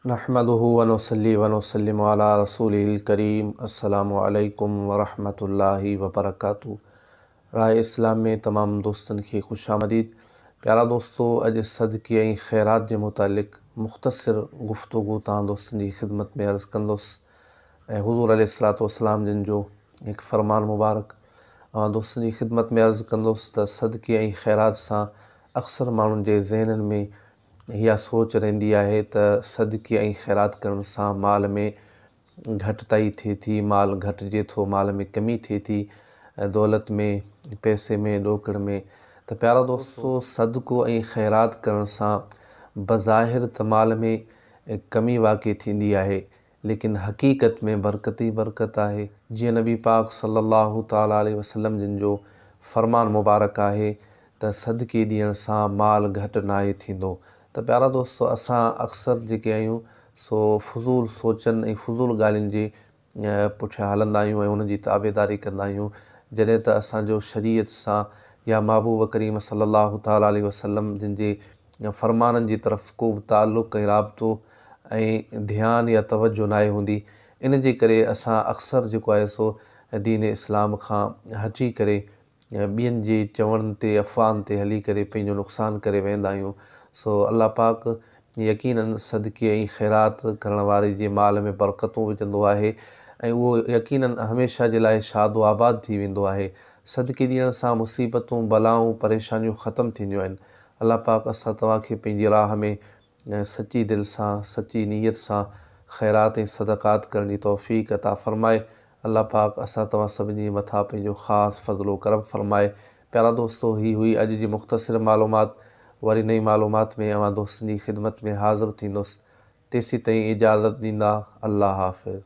نحمده ونصلي ونسلم علي رسوله الڪريم السلام عليڪم ورحمة الله وبرڪاته راهه اسلام ۾ تمام دوستن کي خوش آمديد پيارا دوستو اڄ صدقي ۽ خيرات جي متعلق مختصر گفتگو توهان دوستن جي خدمت ۾ عرض ڪندس ۽ حضور عليه الصلوة والسلام جن جو هڪ فرمان مبارڪ اوهان دوستن جي خدمت ۾ عرض ڪندس ته صدقي ۽ خيرات سان اڪثر ماڻهن جي ذهنن ۾ اها سوچ رهندي آهي ته صدقي ۽ خيرات ڪرڻ سان مال ۾ گهٽتائي ٿئي ٿي، مال گهٽجي ٿو، مال ۾ ڪمي ٿئي ٿي، دولت ۾، پئسي ۾، ڏوڪڙ ۾. ته پيارا دوستو صدقو ۽ خيرات ڪرڻ سان بظاهر ته مال ۾ ڪمي واقع ٿيندي آهي ليڪن حقيقت ۾ برڪت ئي برڪت آهي. جيئن نبي پاڪ صلّي اللّٰه تعالٰي عليه وسلّم جن جو فرمان مبارڪ آهي ته صدقي ڏيڻ سان مال گهٽ ناهي ٿيندو ته پيارا دوستو اسان اڪثر جيڪي آهيون سو فضول سوچن ۽ فضول ڳالهين جي پٺيان هلندا آهيون ۽ انهن جي تابعداري ڪندا آهيون جڏهن ته اسان جو شريعت سان يا محبوب ڪريم صلّي اللّٰه تعالٰي عليه وسلّم جن جي فرمانن جي طرف ڪو به تعلق ۽ رابطو ۽ ڌيان يا توجه ناهي هوندي ان جي ڪري اسان اڪثر جيڪو آهي سو دين اسلام کان هٽي ڪري ٻين جي چوڻ تي افواهن تي هلي ڪري پنهنجو نقصان ڪري ويهندا آهيون سو الله پاڪ يقيناً صدقي ۽ خيرات ڪرڻ واري جي مال ۾ برڪتون وجهندو آهي ۽ اهو يقيناً هميشه جي لاء شاد و آباد ٿي ويندو آهي صدقي ڏيڻ سان مصيبتون بلائون پريشانيون ختم ٿينديون آهن الله پاڪ اسان توهان کي پنهنجي راهه ۾ ۽ سچي دل سان سچي نيت سان خيرات ۽ صدقات ڪرڻ جي توفيق عطا فرمائي. الله پاڪ اسان توهان سڀني جي مٿان پنهنجو خاص فضل و ڪرم فرمائي. پيارا دوستو هي هئي اڄ جي مختصر معلومات وري نئين معلومات ۾ اوهان دوستن جي خدمت ۾ حاضر ٿيندس تيسيتائين اجازت ڏيندا الله حافظ.